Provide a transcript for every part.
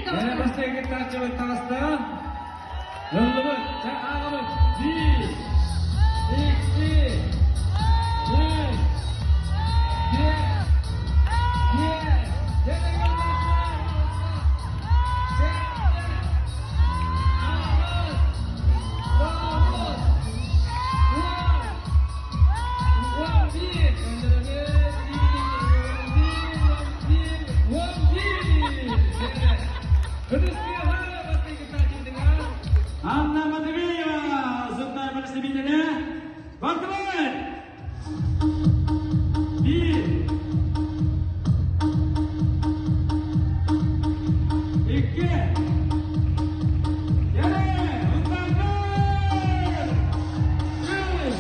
Бэрэ бастакы кыттааччыбыт таҕыста. Ыллыбыт, чэ ааҕабыт. Биир, икки, үс, биэс, биэс. Сэттэ, аҕыс, тоҕус, уон, 11. Анна Матвеева, зубная представителя. Бардыбыт! Биир. Икки. Кэлэ! Унтаатыр! Үс.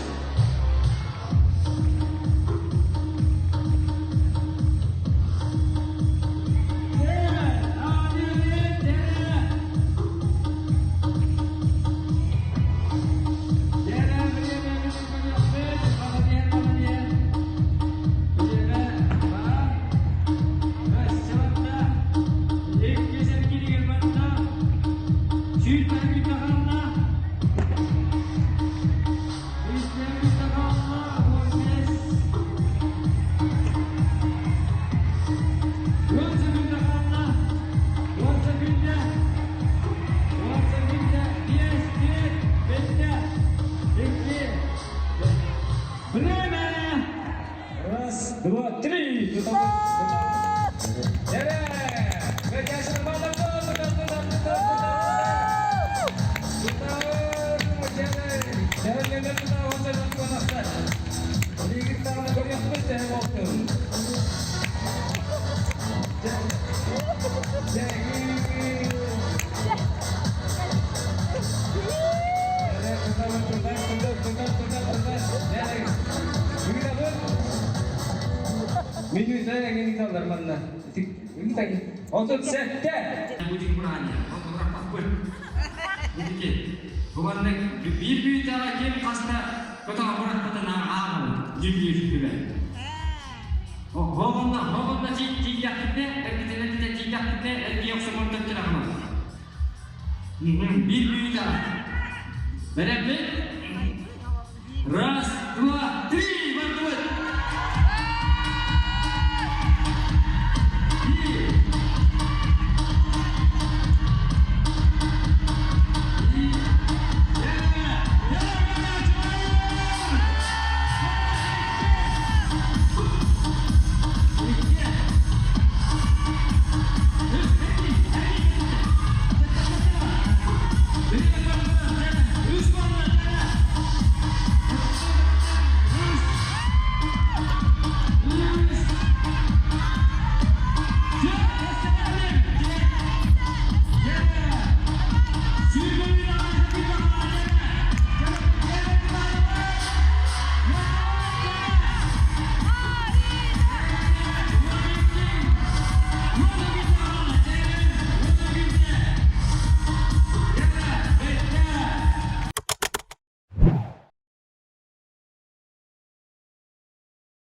Время! Раз, два, три! Минүүтэ эҥин ыыталлар манна. 37! Бу манна биир бүүтэҕэ ким хаста көтөҕө бырахпытын ааҕабыт дьүүллүүр сүбэ. Хоҕонно, хоҕонно тиийдэхпитинэ, эргитинэ тиийдэхпитинэ, эргийэ охсоммун төттөрө Биир бүүтэҕэ. Бэлэммит? Раз, два, три! Бардыбыт!